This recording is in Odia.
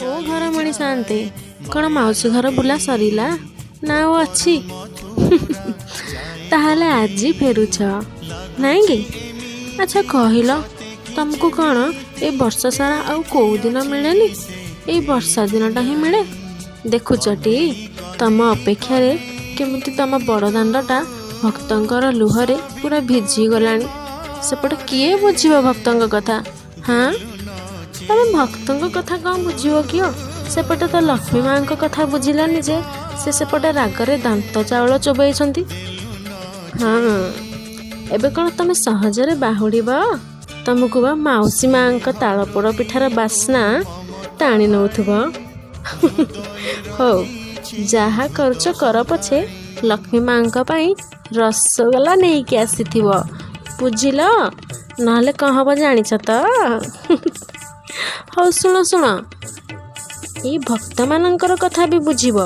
ଓ ଘର ମଣି ସାଆନ୍ତେ, କ'ଣ ମାଉସୀ ଘର ବୁଲା ସରିଲା ନା ଆଉ ଅଛି? ତାହେଲେ ଆଜି ଫେରୁଛ ନାଇଁ କି? ଆଚ୍ଛା କହିଲ, ତମକୁ କ'ଣ ଏଇ ବର୍ଷ ସାରା ଆଉ କେଉଁ ଦିନ ମିଳେନି? ଏଇ ବର୍ଷା ଦିନଟା ହିଁ ମିଳେ। ଦେଖୁଛଟି ତମ ଅପେକ୍ଷାରେ କେମିତି ତମ ବଡ଼ ଦାଣ୍ଡଟା ଭକ୍ତଙ୍କର ଲୁହରେ ପୁରା ଭିଜିଗଲାଣି। ସେପଟେ କିଏ ବୁଝିବ ଭକ୍ତଙ୍କ କଥା? ହଁ, ତମେ ଭକ୍ତଙ୍କ କଥା କ'ଣ ବୁଝିବ କିଅ? ସେପଟେ ତ ଲକ୍ଷ୍ମୀ ମାଙ୍କ କଥା ବୁଝିଲାନି ଯେ ସେ ସେପଟେ ରାଗରେ ଦାନ୍ତ ଚାଉଳ ଚୋବେଇଛନ୍ତି। ହଁ, ଏବେ କ'ଣ ତମେ ସହଜରେ ବାହୁଡ଼ିବ? ତମକୁ ବା ମାଉସୀ ମାଙ୍କ ତାଳପୋଡ଼ ପିଠାର ବାସ୍ନା ଟାଣି ନେଉଥିବ। ହଉ, ଯାହା କରୁଛ କର ପଛେ, ଲକ୍ଷ୍ମୀ ମାଙ୍କ ପାଇଁ ରସଗୋଲା ନେଇକି ଆସିଥିବ, ବୁଝିଲ? ନହେଲେ କ'ଣ ହବ ଜାଣିଛ ତ? ହଉ ଶୁଣ ଶୁଣ, ଏଇ ଭକ୍ତମାନଙ୍କର କଥା ବି ବୁଝିବ।